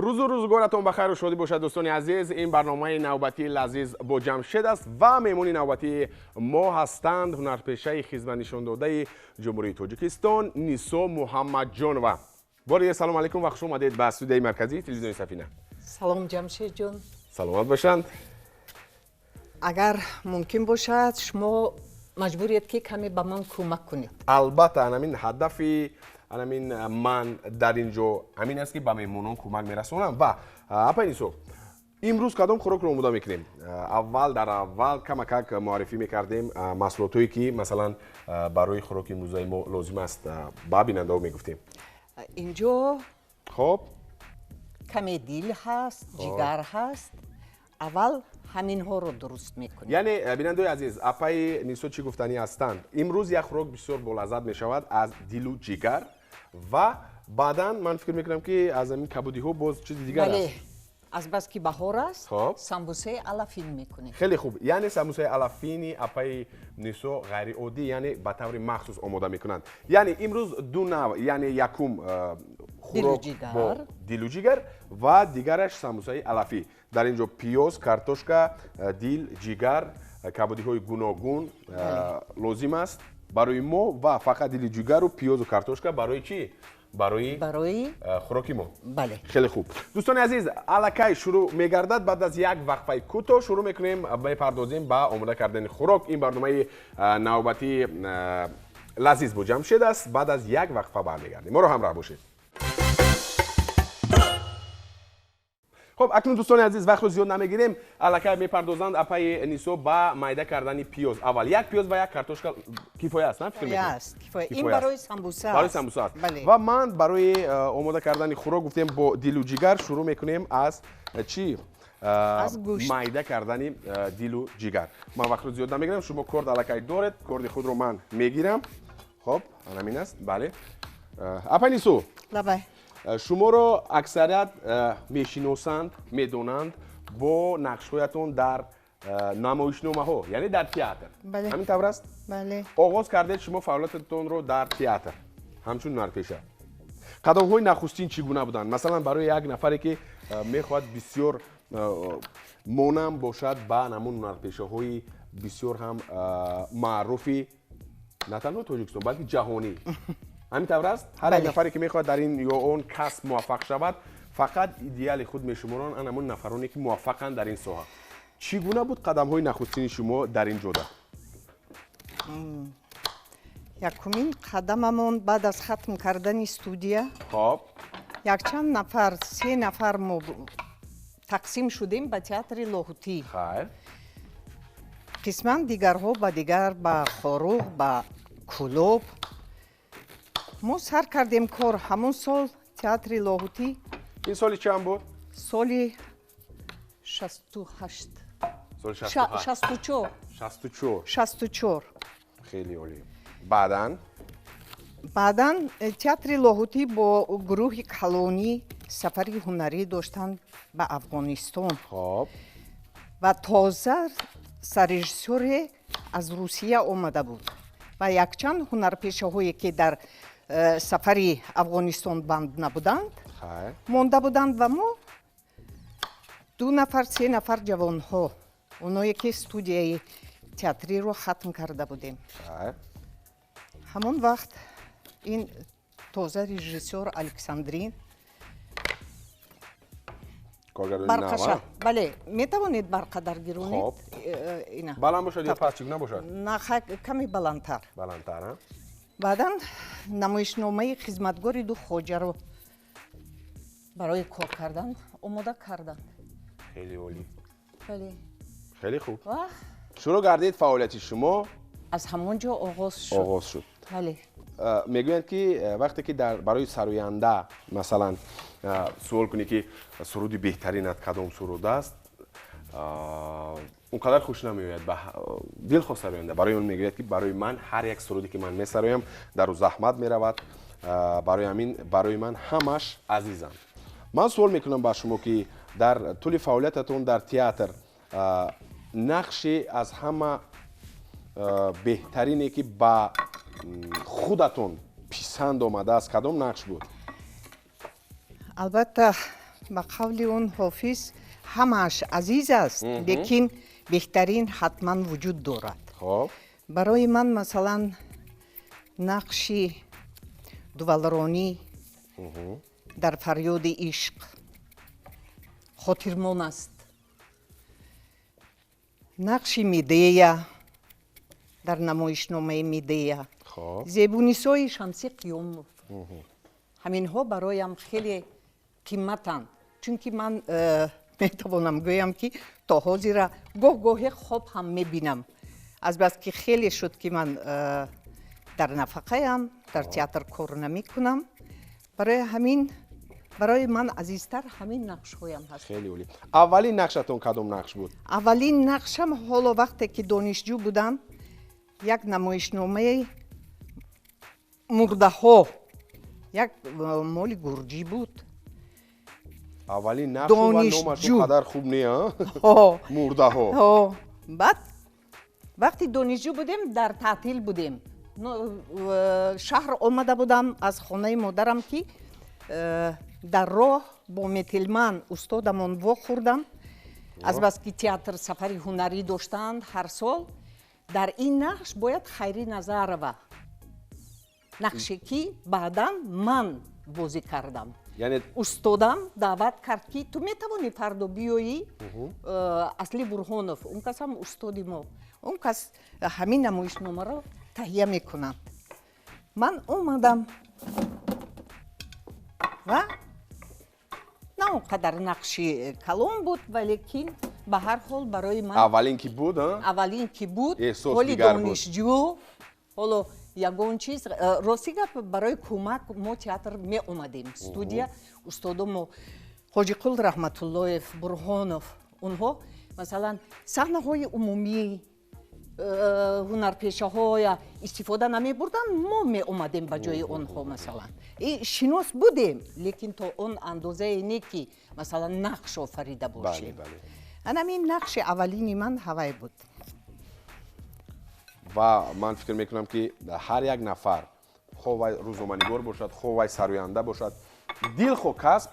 Рӯзу рӯзгоратон ба хайру шодӣ бошад, дӯстони азиз. Ин барномаи навбатии «Лазиз бо Ҷамшед» аст ва меҳмони навбатии мо ҳастанд ҳунарпешаи хизматнишондодаи Ҷумҳурии Тоҷикистон Нисо Муҳаммадҷонова. Бори дигар салом алайкум ва хуш омадед ба студияи марказии телевизиони «Сафина». Салом, Ҷамшедҷон. Саломат бошанд. Агар мумкин бошад, шумо маҷбуред, ки каме ба ман кӯмак кунед. Албатта, анамин ҳадафи анамин ман дар ин ҷо ҳамин аст, ки ба меҳмонон кӯмак мерасонам. Ва, апай Нисо, имрӯз кадом хӯрокро омода мекунем? Аввал дар аввал камакак муаррифӣ мекардем маҳсулотҳое, ки масалан барои хӯроки имрӯзаи мо лозим аст, ба бинандаҳо мегуфтем. Инҷо хоб каме дил ҳаст, ҷигар ҳаст. Аввал ҳаминҳоро дуруст мекунем. Яъне, бинандаои азиз, апаи Нисо чӣ гуфтанӣ ҳастанд? Имрӯз як хӯрок бисёр болаззат мешавад аз дилу ҷигар ва баъдан ман фикр мекунам, ки аз ҳамин кабудиҳо боз чизи дигар аст. Азбаски баҳор аст, самбусаи алафин мекунем. Хеле хуб. Яъне самбусаи алафини апаи Нисо ғайриоддӣ, яъне ба таври махсус омода мекунанд. Яъне имрӯз ду нав, яъне якум хӯрок бо дилу ҷигар ва дигараш самбусаи алафӣ. Дар ин ҷо пиёз, картошка, дил, ҷигар, кабудиҳои гуногун лозим аст барои мо ва фақат дили ҷигару пиёзу картошка барои чӣ? Барои хӯроки мо. Бале. Хеле хуб, дӯстони азиз, аллакай шурӯъ мегардад. Баъд аз як вақфаи кӯтоҳ шурӯъ мекунем, мепардозем ба омода кардани хӯрок. Ин барномаи навбатии «Лазиз бо Ҷамшед» аст. Баъд аз як вақфа бармегардем, моро ҳамроҳ бошед. Хоб, акнун, дӯстони азиз, вақтро зиёд намегирем. Аллакай мепардозанд апаи Нисо ба майда кардани пиёз. Аввал як пиёз ва як картошка кифоя аст, на, фикр мекунед? Ин барои самбуса. Барои самбуса аст. Ва ман барои омода кардани хӯрок гуфтем бо дилу ҷигар шурӯъ мекунем. Аз чӣ? Майда кардани дилу ҷигар. Ман вақтро зиёд намегирам, шумо корд аллакай доред, корди худро ман мегирам. Хоб, анамин аст, бале. Апаи Нисо, лабай. Шуморо аксарият мешиносанд, медонанд бо нақшҳоятон дар намоишномаҳо, яъне дар театр. Ҳамин тавр аст? Бале. Оғоз кардед шумо фаъолиятатонро дар театр ҳамчун ҳунарпеша. Қадамҳои нахустин чӣ гуна буданд? Масалан, барои як нафаре, ки мехоҳад бисёр монанд бошад ба ҳамон ҳунарпешаҳои бисёр ҳам маъруфи на танҳо Тоҷикистон, балки ҷаҳонӣ. Ҳамин тавр аст? Ҳар як нафаре, ки мехоҳад дар ин ё он касб муваффақ шавад, фақат идеали худ мешуморанд ан ҳамон нафароне, ки муваффақанд дар ин соҳа. Чӣ гуна буд қадамҳои нахустини шумо дар ин ҷода? Якумин қадамамон баъд аз хатм кардани студия, якчанд нафар, се нафар мо тақсим шудем ба театри Лоҳутӣ. Қисман дигарҳо ба дигар, ба Хоруғ, ба Кӯлоб. Мо сар кардем кор ҳамон сол театри Лоҳутӣ. Ин соли чанд буд? Соли 68. 64. 64. 64. Хеле олӣ. Баъдан? Баъдан театри Лоҳутӣ бо гурӯҳи калонӣ сафари ҳунарӣ доштанд ба Афғонистон. Ва тоза саррежиссёре аз Русия омада буд ва якчанд ҳунарпешаҳое, ки дар сафари Афғонистон банд набуданд, монда буданд. Ва мо ду нафар, се нафар ҷавонҳо, оное ки студияи театриро хатм карда будем, ҳамон вақт ин тоза режиссёр Александрин барқаша. Бале, метавонед барқадар гиронед. Баланд бошад ё паст, чӣ гуна бошад? На, каме баландтар. Баландтар. Баъдан намоишномаи «Хизматгори ду хоҷаро» барои кор кардан омода карданд. Хеле олӣ. Бале. Хеле хуб, шурӯъ гардид фаъолияти шумо. Аз ҳамон ҷо оғоз шуд. Оғоз шуд. Бале. Мегӯянд, ки вақте ки барои сароянда, масалан, суол кунӣ, ки суруди беҳтаринат кадом суруд аст, он қадар хуш намеояд ба дилхоҳ сароянда. Барои он мегӯяд, ки барои ман ҳар як суруде, ки ман месароям, дар ӯ заҳмат меравад, барои ҳамин барои ман ҳамаш азизанд. Ман суол мекунам ба шумо, ки дар тӯли фаъолиятатон дар театр нақши аз ҳама беҳтарине, ки ба худатон писанд омадааст, кадом нақш буд? Албатта. Ба қавли он Ҳофиз, ҳамааш азиз аст, лекин беҳтарин ҳатман вуҷуд дорад. Барои ман, масалан, нақши дувалронӣ дар «Фарёди ишқ» хотирмон аст, нақши Медея дар намоишномаи «Медея», Зебунисои Шамси Қиёмов. Ҳаминҳо бароям хеле қиматанд, чунки ман метавонам гӯям, ки то ҳозира гоҳ гоҳе хоб ҳам мебинам, азбаски хеле шуд, ки ман дар нафақаям, дар театр кор намекунам. Барои ҳамин барои ман азизтар ҳамин нақшҳоям ҳаст. Хеле олӣ. Аввалин нақшатон кадом нақш буд? Аввалин нақшам, ҳоло вақте ки донишҷӯ будам, як намоишномаи «Мурдаҳо», як моли гурҷӣ буд. Аввалин нақш ва номаш қадар хуб не, «Мурдаҳо». Баъд вақти донишҷӯ будем, дар таътил будем, шаҳр омада будам аз хонаи модарам, ки дар роҳ бо Метелман устодамон вохӯрдам. Азбаски театр сафари ҳунарӣ доштанд ҳар сол, дар ин нақш бояд Хайрӣ Назарова, нақше ки баъдан ман бозӣ кардам. Устодам даъват кард, ки ту метавонӣ фардо биёӣ. Асли Бурҳонов, он кас ҳам устоди мо, он кас ҳамин намоишномаро таҳия мекунанд. Ман омадам ва на он қадар нақши калон буд, валекин ба ҳар ҳол барои ман Аввалин ки буд. Аввалин ки буд, ҳоли донишҷӯ, ҳоло ягон чиз. Рости гап, барои кӯмак мо театр меомадем, студия, устодомо Ҳоҷиқул Раҳматуллоев, Бурҳонов, онҳо, масалан, саҳнаҳои умумӣ, ҳунарпешаҳоя истифода намебурданд, мо меомадем ба ҷои онҳо. Масалан, шинос будем, лекин то он андозае не, ки, масалан, нақш офарида бошем. Анамин нақши аввалини ман ҳавай буд. Ва ман фикр мекунам, ки ҳар як нафар, хоҳ вай рӯзноманигор бошад, хоҳ вай сароянда бошад, дилхоҳ касб,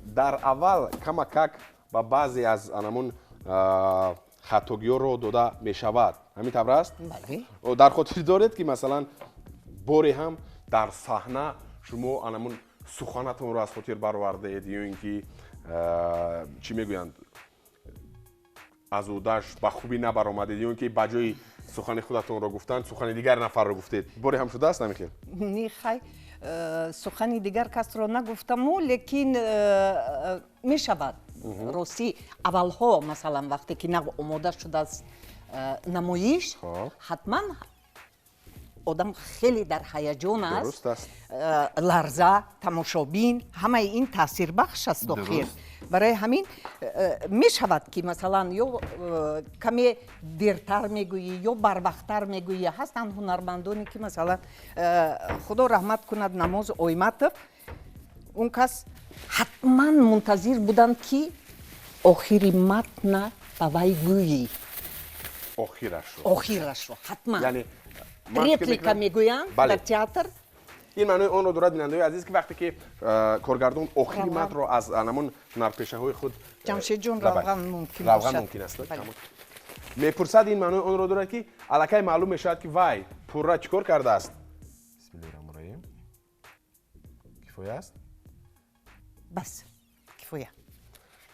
дар аввал камакак ба баъзе аз анамун хатогиҳо роҳ дода мешавад. Ҳамин тавр аст? Дар хотир доред, ки, масалан, боре ҳам дар саҳна шумо анамун суханатонро аз хотир баровардаед ё ин ки, чӣ мегӯянд, аз ӯдаш ба хубӣ набаромадед ё ин ки ба ҷои сухани худатонро гуфтан сухани дигар нафарро гуфтед? Боре ҳам шудааст ҳамин хел? Не, хай, сухани дигар касро нагуфтаму, лекин мешавад. Ростӣ, аввалҳо, масалан, вақте ки нав омода шудааст намоиш, ҳатман одам хеле дар ҳаяҷон аст, ларза, тамошобин, ҳамаи ин таъсирбахш аст охир. Барои ҳамин мешавад, ки, масалан, ё каме дертар мегӯӣ, ё барвақттар мегӯӣ. Ҳастанд ҳунармандоне, ки, масалан, Худо раҳмат кунад, Намоз Ойматов, он кас ҳатман мунтазир буданд, ки охири матна ба вай гӯӣ. Охирашро. Охирашро ҳатман реплика мегӯянд дар театр. Ин маънои онро дорад, бинандаои азиз, ки вақте ки коргардон охири матнро аз анамон ҳунарпешаҳои худ Ҷамшедҷон, равған мумкин. Равған мумкин аст, мепурсад, ин маънои онро дорад, ки аллакай маълум мешавад, ки вай пурра чӣ кор кардааст. Бисмиллоҳи раҳмони раҳим. Кифоя аст? Бас, кифоя.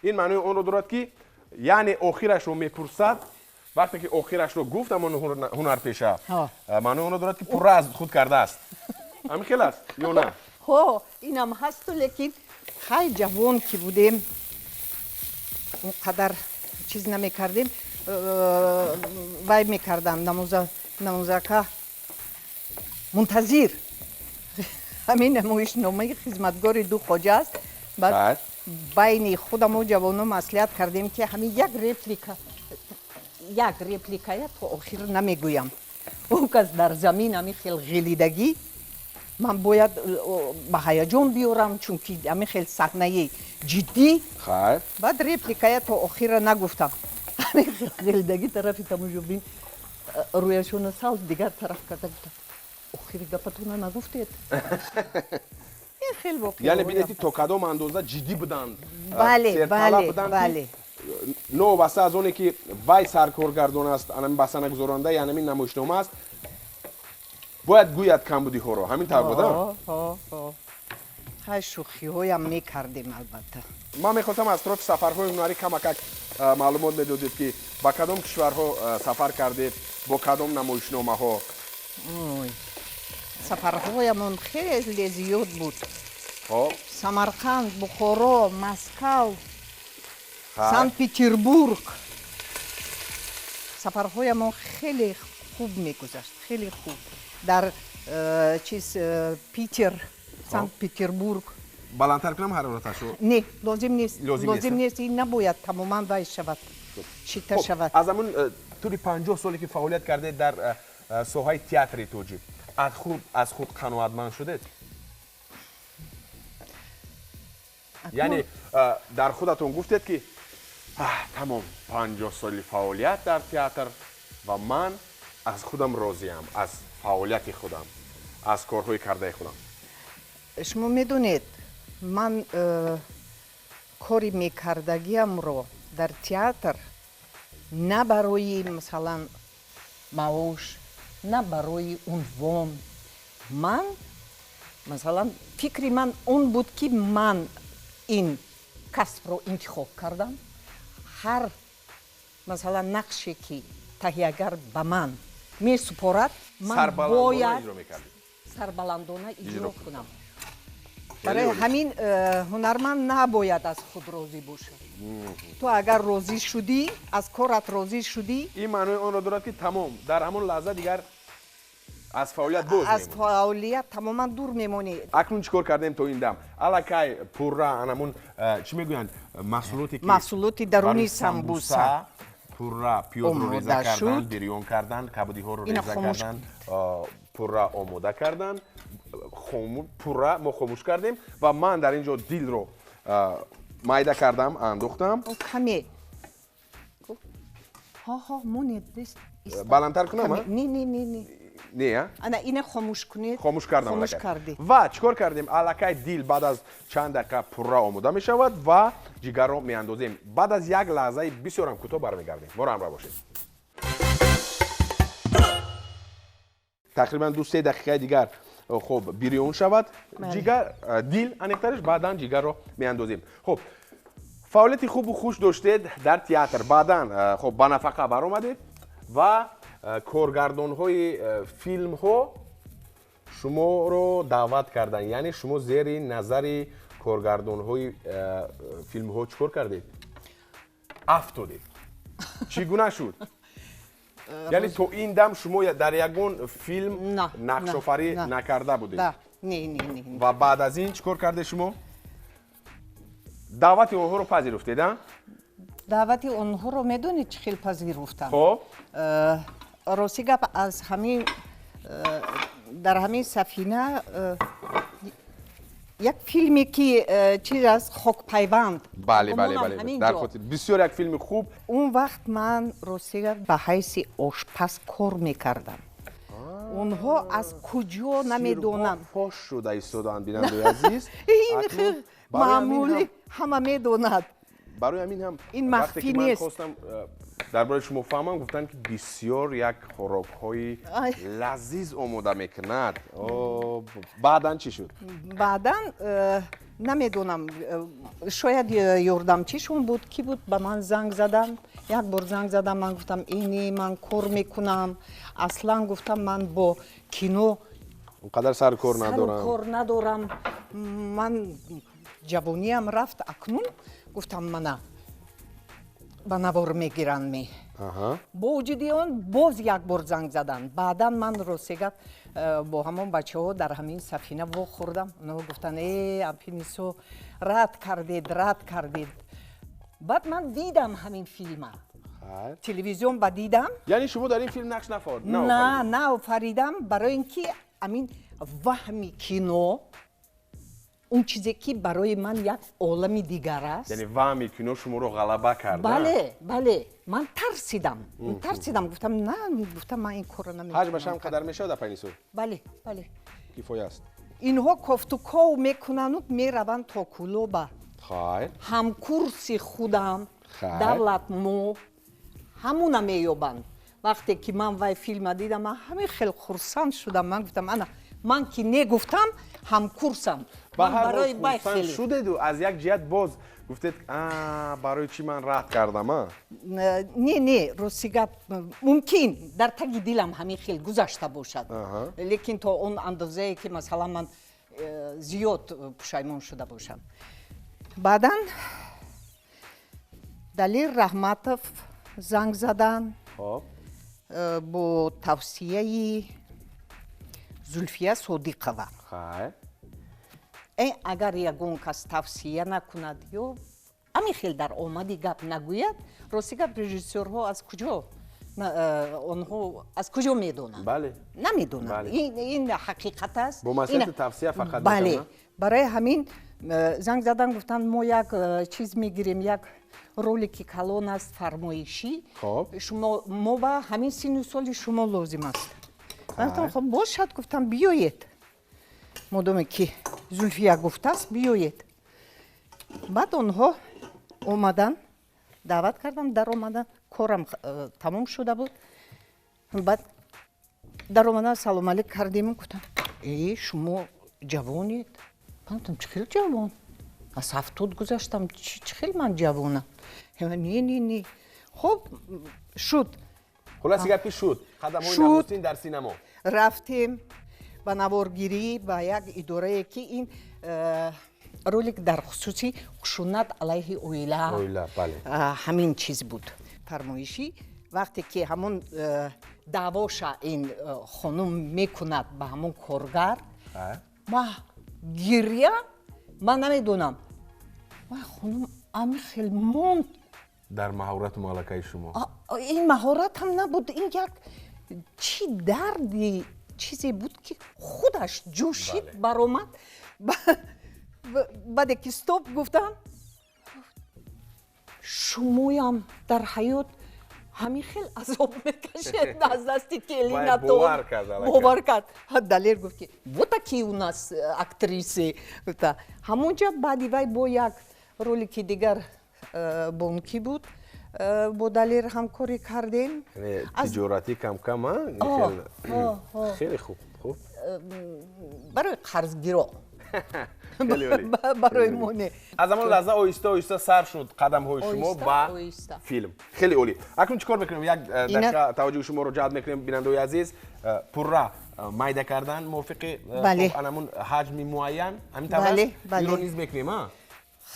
Ин маънои онро дорад, ки яъне охирашро мепурсад. Вақте ки охирашро гуфт ҳамон ҳунарпеша, маънои онро дорад, ки пурра аз худ кардааст. Ҳамин хел аст ё на? Ҳо, инам ҳасту, лекин хай, ҷавон ки будем, он қадар чиз намекардем. Вай мекардам, Намозака мунтазир. Ҳамин намоишномаи «Хизматгори ду хоҷа» аст. Баъд байни худамо ҷавоно маслиҳат кардем, ки ҳамин як реплика, як репликая то охир намегӯям. Он кас дар замин ҳамин хел ғелидагӣ, ман бояд ба ҳаяҷон биёрам, чунки ҳамин хел саҳнаи ҷиддӣ. Баъд репликая то охира нагуфтам, ҳамин хел ғелидагӣ, тарафи тамошобин рӯяшона сал дигар тараф карда, гуфтам: «Охири гапатона нагуфтед». Ҳамин хел воқеа. Яъне бинед, ки то кадом андоза ҷиддӣ буданд. Бале, бале, бале. Новобаста аз оне ки вай саркоргардон аст, анами басанагузорандаи анами намоишнома аст, бояд гӯяд камбудиҳоро. Ҳамин тавр буда? Ҳай, шӯхиҳоям мекардем, албатта. Ман мехостам аз атрофи сафарҳои ҳунарӣ камакак маълумот медодед, ки ба кадом кишварҳо сафар кардед, бо кадом намоишномаҳо. Сафарҳоямон хеле зиёд буд. Самарқанд, Бухоро, Москав, Санкт Петербург. Сафарҳоямон хеле хуб мегузашт, хеле хуб. Дар чиз, Питер, Санкт Петербург. Баландтар кунам ҳарораташро? Не, лозим нест, лозим нест. Ин набояд тамоман вай шавад, чита шавад. Аз ҳамун тӯли 50 соле ки фаъолият кардед дар соҳаи театри тоҷик, аз худ қаноатманд шудед? Яъне дар худатон гуфтед, ки тамом, 50 соли фаъолият дар театр ва ман аз худам розиам, аз фаъолияти худам, аз корҳои кардаи худам. Шумо медонед, ман кори мекардагиамро дар театр на барои, масалан, маош, на барои унвон. Ман, масалан, фикри ман он буд, ки ман ин касбро интихоб кардам. Ҳар, масалан, нақше ки таҳиягар ба ман месупорад, ман бояд сарбаландона иҷро кунам. Барои ҳамин ҳунарманд набояд аз худ розӣ бошад. Ту агар розӣ шудӣ, аз корат розӣ шудӣ, ин маънои онро дорад, ки тамом, дар ҳамон лаҳза дигар аз фаъолият боз аз фаъолият тамоман дур мемонӣ. Акнун чӣ кор кардем то ин дам? Аллакай пурра анамун, чӣ мегӯянд, маҳсулоте ки маҳсулоти даруни самбуса пурра пиёзро реза кардан, бирён кардан, кабудиҳоро реза кардан, пурра омода кардан, пурра мо хомӯш кардем ва ман дар ин ҷо дилро майда кардам, андохтам. Каме монед. Баландтар кунам? Не, не, не, не. Не, ана ина хомӯш кунед. Хомӯш кардам. Ва чӣ кор кардем? Аллакай дил баъд аз чанд дақиқа пурра омода мешавад ва ҷигарро меандозем. Баъд аз як лаҳзаи бисёрам кӯтоҳ бармегардем. Моро ҳамроҳ бошед. Тақрибан 2-3 дақиқаи дигар хуб бирён шавад ҷигар, дил аниқтараш, баъдан ҷигарро меандозем. Хуб, фаъолияти хубу хуш доштед дар театр, баъдан хуб ба нафақа баромадед ва коргардонҳои филмҳо шуморо даъват карданд. Яъне шумо зери назари коргардонҳои филмҳо чӣ кор кардед? Афтодед. Чӣ гуна шуд? Яъне то ин дам шумо дар ягон филм нақшофарӣ накарда будед? Ва баъд аз ин чӣ кор кардед шумо? Даъвати онҳоро пазируфтед, а? Даъвати онҳоро медонед чӣ хел пазируфтам? Хоб. Рости гап, аз ҳамин дар ҳамин сафина як филме ки чиз аст, Хокпайванд. Бале, бале, бале, дар хотир, бисёр як филми хуб. Он вақт ман, рости гап, ба ҳайси ошпаз кор мекардам. Онҳо аз куҷо намедонам, фош шуда истодаанд, бинандаи азиз. Ин маъмулӣ, ҳама медонад. Барои ҳамин ҳам ин махфӣ нест. Хостам дар бораи шумо фаҳмам, гуфтанд, ки бисёр як хӯрокҳои лазиз омода мекунад. Баъдан чӣ шуд? Баъдан намедонам, шояд ёрдамчишон буд, ки буд, ба ман занг заданд. Як бор занг задам, ман гуфтам, ини ман кор мекунам, аслан, гуфтам, ман бо кино он қадар сару кор надорам, кор надорам, ман ҷавониам рафт, акнун, гуфтам, мана ба навор мегиранд ме. Бо вуҷуди он боз як бор занг заданд. Баъдан ман, рости гап, бо ҳамон бачаҳо дар ҳамин сафина вохӯрдам. Онҳо гуфтанд: э, апинисо, рад кардед, рад кардед. Баъд ман дидам ҳамин филма, телевизион ба дидам. Яъне шумо дар ин филм нақш на наофаридам, барои ин ки ҳамин ваҳми кино, он чизе ки барои ман як олами дигар аст. Яъне ваҳми кино шуморо ғалаба кард? Бале, бале, ман тарсидам, тарсидам, гуфтам на, гуфтам, ман ин корро намекунам. Ҳаҷмаш ҳам қадар мешавад, апайнисо? Бале, бале. Кифоя аст. Инҳо кофтуков мекунанду мераванд то Кӯлоба. Ҳамкурси худам Давлатмо ҳамуна меёбанд. Вақте ки ман вай филма дидам, ман ҳамин хел хурсанд шудам. Ман гуфтам, ана ман ки негуфтам, ҳамкурсам. Ба ҳар ҳол хурсанд шудеду аз як ҷиҳат боз гуфтед, барои чӣ ман рад кардам? Не, не, рости гап, мумкин дар таги дилам ҳамин хел гузашта бошад, лекин то он андозае ки масалан ман зиёд пушаймон шуда бошам. Баъдан Далер Раҳматов занг задан бо тавсияи Зулфия Содиқова. Агар ягон кас тавсия накунад ё ҳамин хел дар омади гап нагӯяд, рости гап, режиссёрҳо аз куҷо, онҳо аз куҷо медонанд? Намедонанд. Ин ҳақиқат аст. Бо маслиҳати тавсия фақат. Бале, барои ҳамин занг задан, гуфтанд, мо як чиз мегирем, як ролики калон аст, фармоишӣ, шумо мо ба ҳамин синну соли шумо лозим аст. Ман гуфтам, хоб бошад, гуфтам, биёед, модоме ки Зулфия гуфтааст, биёед. Баъд онҳо омадан, даъват кардам, даромадан, корам тамом шуда буд. Баъд даромадан, салом алейк кардем, гуфтам, э, шумо ҷавонед. Ман гуфтам, чӣ хел ҷавон, аз 70 гузаштам, чӣ хел ман ҷавонам? Не, не, не, хоб шуд. Хулоси гап ки шуд қадамҳои нахустин дар синамо. Рафтем ба наворгирӣ ба як идорае ки ин ролик дар хусуси хушунат алайҳи оила, ҳамин чиз буд, фармоишӣ. Вақте ки ҳамон даъвоша ин хонум мекунад ба ҳамон коргар, ма гиря, ман намедонам, вай хонум ами хел монд. Дар маҳорату малакаи шумо. Ин маҳорат ҳам набуд, ин як чӣ дарди чизе буд ки худаш ҷӯшид, баромад. Баъде ки стоп гуфтам, шумоям дар ҳаёт ҳамин хел азоб мекашед аз дасти келинатон? Бовар кард. Далер гуфт ки вот такие у нас актрисы. Ҳамонҷа баъди вай бо як ролики дигар бонкӣ буд, бо Далер ҳамкорӣ кардем. Тиҷоратӣ камкам, хеле хуб. Хуб, барои қарзгиро, барои мо не. Аз ҳамон лаҳза оҳиста оҳиста сар шуд қадамҳои шумо ба филм. Хеле олӣ. Акнун чӣ кор мекунем? Як дақиқа таваҷҷӯҳи шуморо ҷалб мекунем, бинандаои азиз. Пурра майда кардан мувофиқи анамун ҳаҷми муайян, ҳамин тавр аст? Инро низ мекунем, а?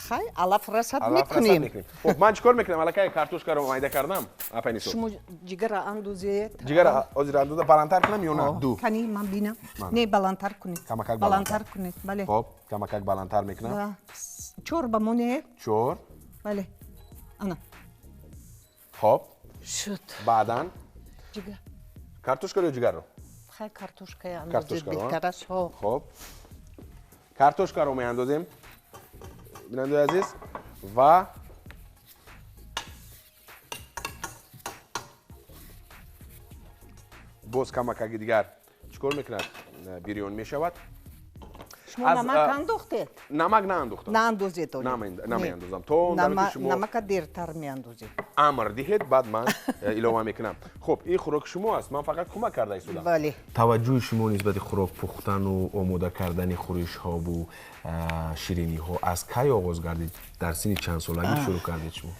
Хай, алаф расад мекунем. Хуб, ман чӣ кор мекунам? Аллакай картошкаро майда кардам, апай Нисо. Шумо ҷигара андозед. Ҷигара ҳозир андоза, баландтар кунам ё на? Ду. Кани ман бинам. Не, баландтар кунед. Камакак баландтар кунед, бале. Хуб, камакак баландтар мекунам. Чор ба монед. Чор. Бале. Ана. Хуб. Шуд. Баъдан ҷигар. Картошкаро ё ҷигарро? Хай, картошкаро андозед беҳтар аст. Хуб. Картошкаро меандозем, бинандаи азиз, ва боз камакаки дигар чӣ кор мекунад? Бирён мешавад. Шумо намак андохтед? Намак наандохтам. Наандозед. Намеандозам то он даме ки шумо намака дертар меандозед. Амр диҳед, баъд ман илова мекунам. Хуб, ин хӯроки шумо аст, ман фақат кӯмак карда истодам. Бале. Таваҷҷӯҳи шумо нисбати хӯрок пухтану омода кардани хӯришҳову шириниҳо аз кай оғоз гардид? Дар синни чанд солагӣ шурӯъ кардед шумо?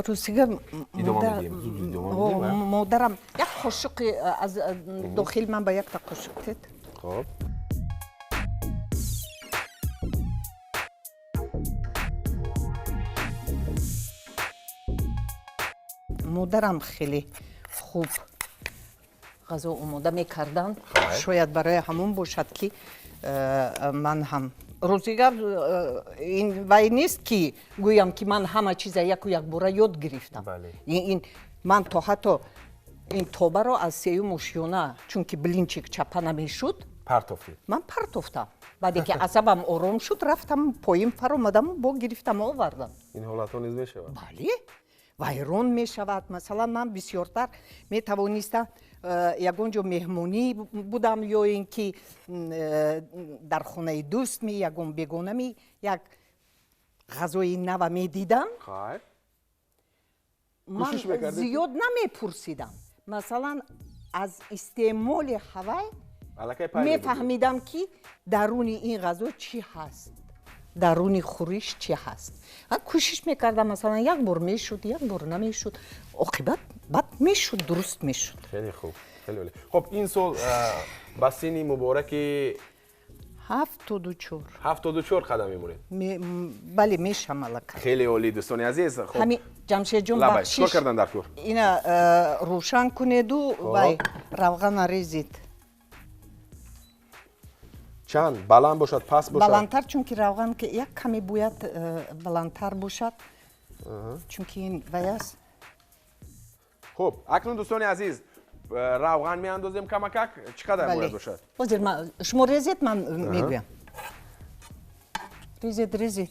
Ростига, модарам як қошуқи аз дохил ман ба якта қошуқ дед. Хуб. Модарам хеле хуб ғазо омода мекарданд. Шояд барои ҳамон бошад ки ман ҳам, рости гап, ин вай нест ки гӯям ки ман ҳама чиза яку якбора ёд гирифтам. Ин ман то ҳатто ин тобаро аз сеюм ошёна, чунки блинчик чапа намешуд, партофтед? Ман партофтам. Баъде ки асабам ором шуд, рафтам поин, фаромадаму бо гирифтам, овардам. Ин ҳолатҳо низ мешавад? Бале. вайрон мешавад. Масалан, ман бисёртар метавонистам ягон ҷо меҳмонӣ будам ё ин ки дар хонаи дӯстми, ягон бегонами як ғазои нава медидам, ман зиёд намепурсидам. Масалан, аз истеъмоли ҳавай мефаҳмидам, ки даруни ин ғазо чӣ ҳаст, даруни хӯриш чӣ ҳаст. Кӯшиш мекардам, масалан, як бор мешуд, як бор намешуд, оқибат бад мешуд, дуруст мешуд. Хеле хуб, хеле олӣ. Хуб, ин сол ба синни мубораки 74. 74 қадам мемонед? Бале, мешам аллакай. Хеле олӣ, дӯстони азиз. Ҳами, Ҷамшедҷон, бахшиш. Чикор кардан дар кор? Ина рӯшан кунеду вай равғана резид. Чанд баланд бошад, паст бошад? Баландтар, чунки равған як каме бояд баландтар бошад, чунки ин вай аст. Хуб, акнун, дӯстони азиз, равған меандозем камакак. Чӣ қадар бояд бошад? Ҳозир шумо резед, ман мегӯям. Резед, резед,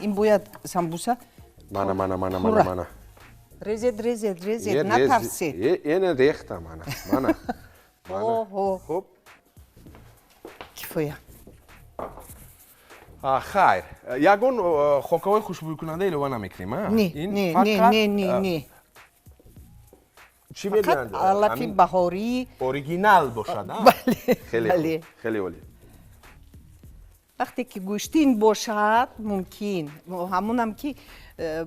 ин бояд самбуса. Мана, мана, мана, мана, мана. Резед, резед, резед, натарсед. Эна рехта, мана, мана. Оҳо. Хуб. Кифоя. Хайр, ягон хокаҳои хушбӯйкунанда илова намекунем? Не, не, не, не, не. Чӣ мегӯянд? Алафи баҳорӣ. Оригинал бошад. Бале. Хеле хеле олӣ. Вақте ки гӯштин бошад, мумкин ҳамонам ки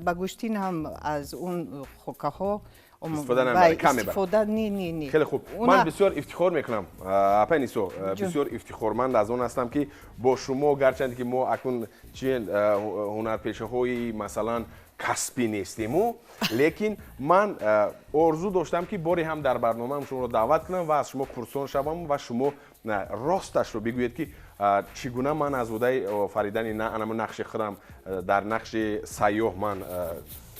ба гӯштин ҳам аз он хокаҳо истифода не, не, не. Хеле хуб. Ман бисёр ифтихор мекунам, апай Нисо, бисёр ифтихорманд аз он ҳастам, ки бо шумо, гарчанде ки мо акнун чи ҳунарпешаҳои, масалан, касбӣ нестему, лекин ман орзу доштам, ки боре ҳам дар барномаам шуморо даъват кунам ва аз шумо пурсон шавам ва шумо росташро бигӯед, ки чӣ гуна ман аз уҳдаи офаридани анамо нақши худам, дар нақши сайёҳ ман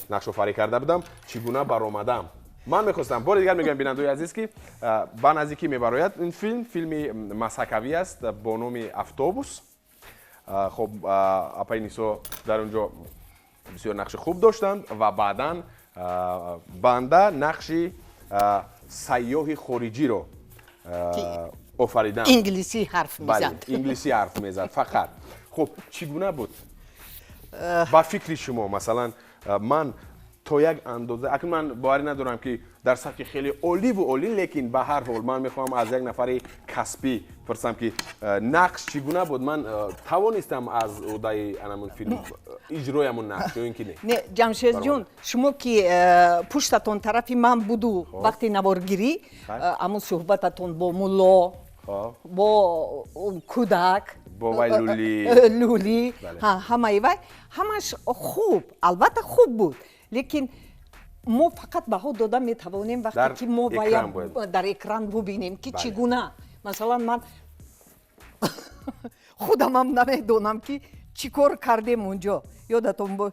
нақшофарӣ карда будам, чӣ гуна баромадам. Ман мехостам бори дигар мегӯям, бинандаои азиз, ки ба наздикӣ мебарояд ин филм. Филми масхакавӣ аст бо номи «Автобус». Хоб, апаи Нисо дар он ҷо бисёр нақши хуб доштанд ва баъдан банда нақши сайёҳи хориҷиро офаридам. Инглисӣ ҳарф мезад. Инглисӣ ҳарф мезад фақат. Хуб, чӣ гуна буд ба фикри шумо? Масалан, ман то як андоза акнун ман боварӣ надорам, ки дар сатҳи хеле оливу олӣ, лекин ба ҳар ҳол ман мехоҳам аз як нафари касбӣ пурсам, ки нақш чӣ гуна буд, ман тавонистам аз уҳдаи анамун филм иҷрои ҳамун нақш ё ин ки не? Не, Ҷамшедҷон, шумо ки пуштатон тарафи ман буду, вақти наворгирӣ, ҳамун суҳбататон бо мулло, бо кӯдак, бо вай лули. Лули, ҳамаи вай, ҳамаш хуб, албатта, хуб буд, лекин мо фақат баҳо дода метавонем, вақте ки мо дар экран бубинем, ки чӣ гуна. Масалан, ман худамам намедонам, ки чӣ кор кардем унҷо. Ёдатон бо,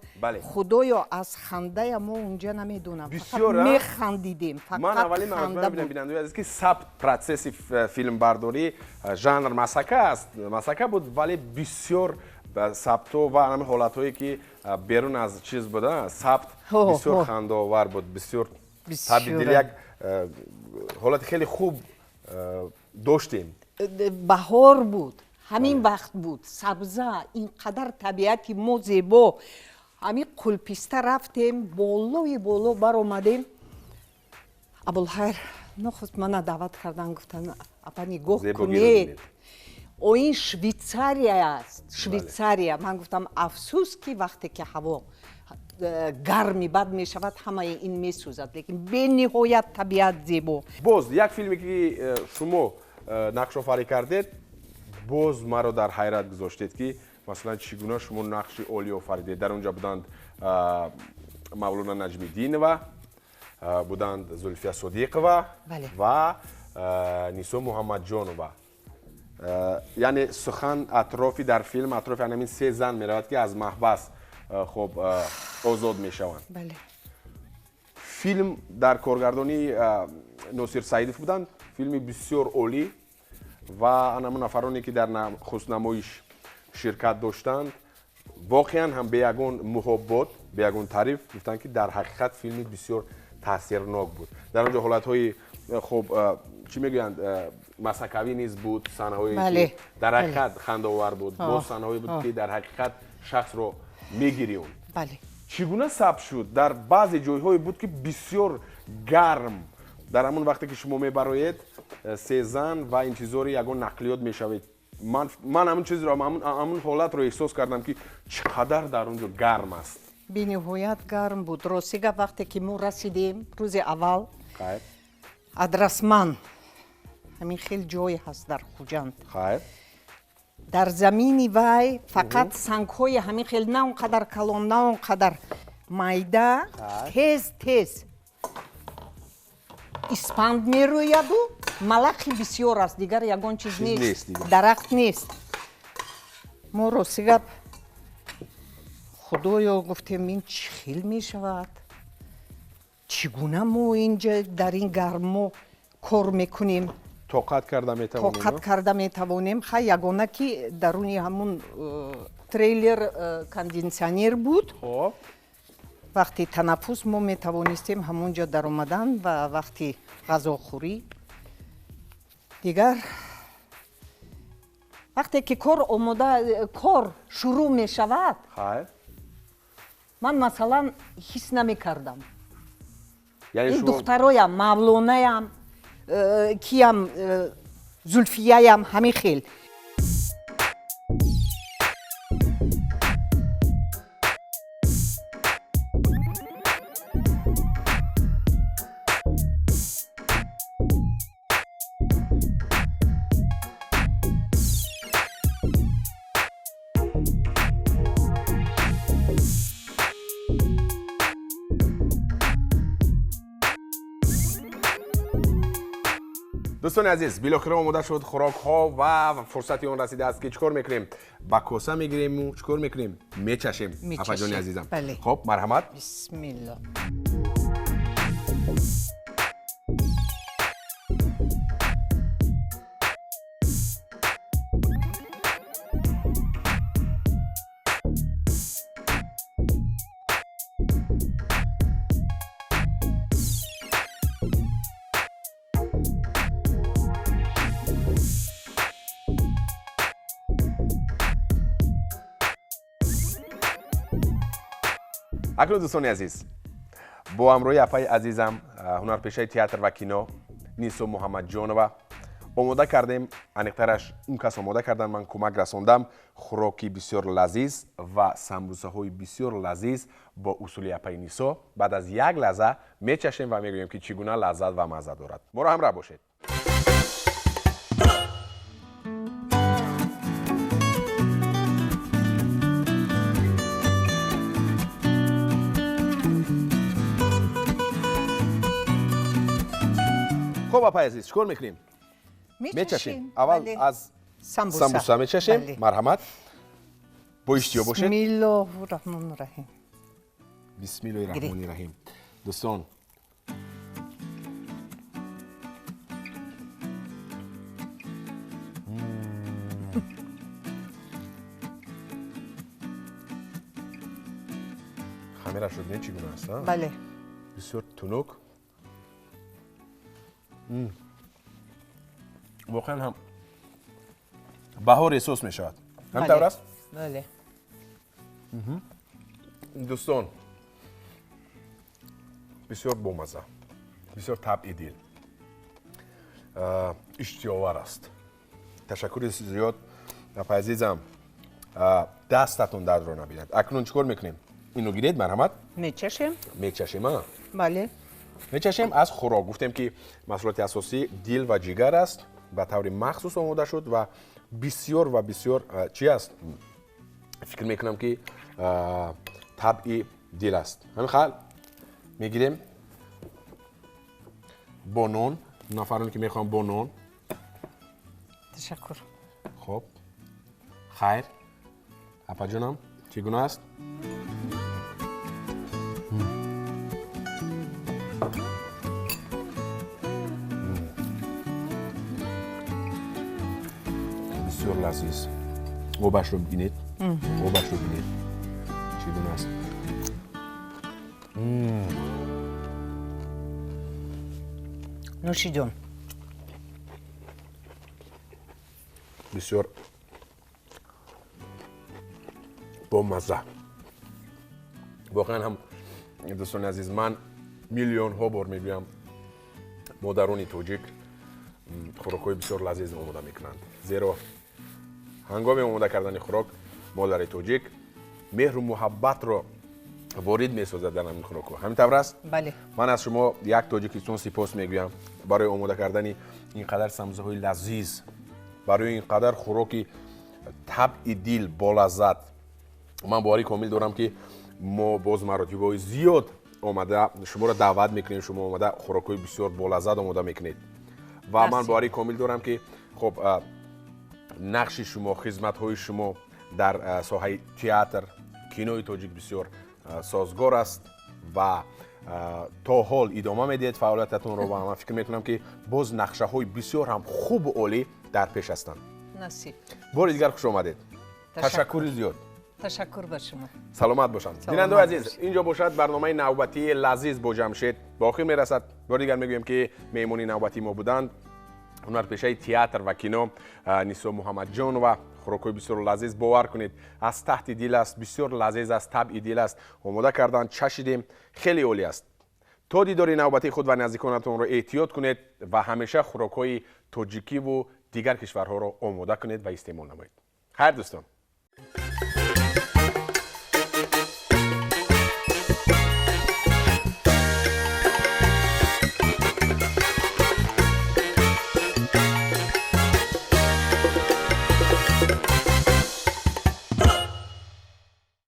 худоё, аз хандая мо унҷа намедонам, механдидем. Ман аввалин маротиба мебинам, бинандаои азиз, ки сабт, процесси филмбардорӣ, жанр масхака аст, масхака буд, вале бисёр сабтҳо ва ҳамин ҳолатҳое, ки берун аз чиз буда, сабт бисёр хандаовар буд, бисёр табдил як ҳолати хеле хуб доштем. Баҳор буд, ҳамин вақт буд, сабза, ин қадар табиати мо зебо. Ҳамин Қулписта рафтем, болои боло баромадем. Абулхайр нохуст мана даъват кардан, гуфтан: «Апа, нигоҳ кунед, о, ин Швейтсария аст, Швейтсария». Ман гуфтам: «Афсӯс, ки вақте ки ҳаво гарми бад мешавад, ҳамаи ин месӯзад, лекин бениҳоят табиат зебо». Боз як филме, ки шумо нақшофарӣ кардед, боз маро дар ҳайрат гузоштед, ки масалан, чӣ гуна шумо нақши олӣ офаридед. Дар он ҷо буданд Мавлона Наҷмиддинова, буданд Зулфия Содиқова ва Нисо Муҳаммадҷонова. Яъне сухан атрофи, дар филм атрофи ҳамин се зан меравад, ки аз маҳбас, хоб, озод мешаванд. Филм дар коргардонии Носир Саидов буданд. Филми бисёр олӣ ва анамун нафароне, ки дар хустнамоиш ширкат доштанд. Воқеан ҳам бе ягон муҳоббот, бе ягон таъриф гуфтанд, ки дар ҳақиқат филми бисёр таъсирнок буд. Дар он ҷо ҳолатҳои хуб, чӣ мегӯянд, масакавӣ низ буд, саҳнаҳое ки дар ҳақиқат хандаовар буд, боз саҳнаҳое буд, ки дар ҳақиқат шахсро мегирёнд. Чӣ гуна сабт шуд? Дар баъзе ҷойҳое буд, ки бисёр гарм, дар ҳамон вақте ки шумо мебароед, се зан ва интизори ягон нақлиёт мешавед. Ман ҳамон чизро, ҳамон ҳолатро эҳсос кардам, ки чӣ қадар дар он ҷо гарм аст. Бениҳоят гарм буд. Рости гап, вақте ки мо расидем рӯзи аввал, Адрасман, ҳамин хел ҷое ҳаст дар Хуҷанд. Дар замини вай фақат сангҳои ҳамин хел, на он қадар калон, на он қадар майда, тез тез испанд мерӯяду малахи бисёр аст, дигар ягон чиз нест, дарахт нест. Мо рости гап, худоё, гуфтем, ин чӣ хел мешавад, чӣ гуна мо инҷа дар ин гармо кор мекунем, тоқат карда метавонем, тоқат карда метавонем. Хай, ягона ки даруни ҳамун трейлер кондитсионер буд, вақти танаффус мо метавонистем ҳамон ҷо даромадан ва вақти ғазохӯрӣ. Дигар вақте ки кор омода, кор шурӯъ мешавад, ман масалан ҳис намекардам. Ин духтароям, Мавлонаям, киям, Зулфияям, ҳамин хел. Дӯстони азиз, билохира омода шуд хӯрокҳо ва фурсати он расидааст, ки чӣ кор мекунем? Ба коса мегириму чӣ кор мекунем? Мечашем, апаҷони азизам. Хоб, марҳамат. Бисмилло. Акнун, дӯстони азиз, бо ҳамроҳи апаи азизам, ҳунарпешаи театр ва кино Нисо Муҳаммадҷонова омода кардем, аниқтараш он кас омода кардан, ман кӯмак расондам, хӯроки бисёр лазиз ва самбусаҳои бисёр лазиз бо усули апаи Нисо. Баъд аз як лаҳза мечашем ва мегӯем, ки чӣ гуна лаззат ва мазза дорад. Моро ҳамроҳ бошед. Хоб, апаи азиз, чӣ кор мекунем? Мечашем. Аввал аз самбуса мечашем. Марҳамат, бо иштиҳо бошед. Бисмиллоҳу раҳмони раҳим. Бисмиллоҳи раҳмони раҳим. Дӯстон, хамира шуд, не, чӣ гуна аст? Бале, бисёр тунук. Воқеан ҳам баҳор эҳсос мешавад. Ҳамин тавр аст? Бале. Дӯстон, бисёр бомазза, бисёр табъи дил, иштиҳовар аст. Ташаккури зиёд, апаи азизам, дастатон дардро набинад. Акнун чӣ кор мекунем? Ино гиред, марҳамат. Мечашем. Мечашем, а? Бале. Мечашем аз хӯрок. Гуфтем, ки маҳсулоти асосӣ дил ва ҷигар аст, ба таври махсус омода шуд ва бисёр ва бисёр чӣ аст? Фикр мекунам, ки табъи дил аст. Ҳамин хал мегирем бо нон, нафароне ки мехоҳам бо нон. Ташаккур. Хоб, хайр, апаҷонам, чӣ гуна аст? Бисёр лазиз. Обашро бинед, обашро бинед. Чӣ гуна аст. Нӯши ҷон. Бисёр бомазза. Воқеан ҳам, дӯстони азиз, ман миллионҳо бор мегӯям, модарони тоҷик хӯрокҳои бисёр лазиз омода мекунанд, зеро ҳангоми омода кардани хӯрок модари тоҷик меҳру муҳаббатро ворид месозад дар ҳамин хӯрокҳо. Ҳамин тавр аст? Бале. Ман аз шумо як Тоҷикистон сипос мегӯям барои омода кардани ин қадар самзаҳои лазиз, барои ин қадар хӯроки табъи дил болаззат. Ман боварӣ комил дорам, ки мо боз маротибаҳои зиёд омада шуморо даъват мекунем, шумо омада хӯрокҳои бисёр болаззат омода мекунед. Ва ман боварӣ комил дорам, ки хоб, нақши шумо, хизматҳои шумо дар соҳаи театр, кинои тоҷик бисёр созгор аст ва то ҳол идома медиҳед фаъолиятатонро ва ман фикр мекунам, ки боз нақшаҳои бисёр ҳам хубу олӣ дар пеш ҳастанд. Насиб. Бори дигар хуш омадед, ташаккури зиёд. Ташаккур ба шумо. Саломат бошанд. Бинандаои азиз, инҷо бошад барномаи навбатии «Лазиз бо Ҷамшед» ба охир мерасад. Бори дигар мегӯем, ки меҳмони навбатии мо буданд ҳунарпешаи театр ва кино Нисо Муҳаммадҷонова. Хӯрокҳои бисёр лазиз, бовар кунед, аз таҳти дил аст, бисёр лазиз аст, табъи дил аст, омода карданд, чашидем, хеле олӣ аст. То дидори навбатии, худ ва наздиконатонро эҳтиёт кунед ва ҳамеша хӯрокҳои тоҷикиву дигар кишварҳоро омода кунед ва истеъмол намоед. Хайр, дӯстон.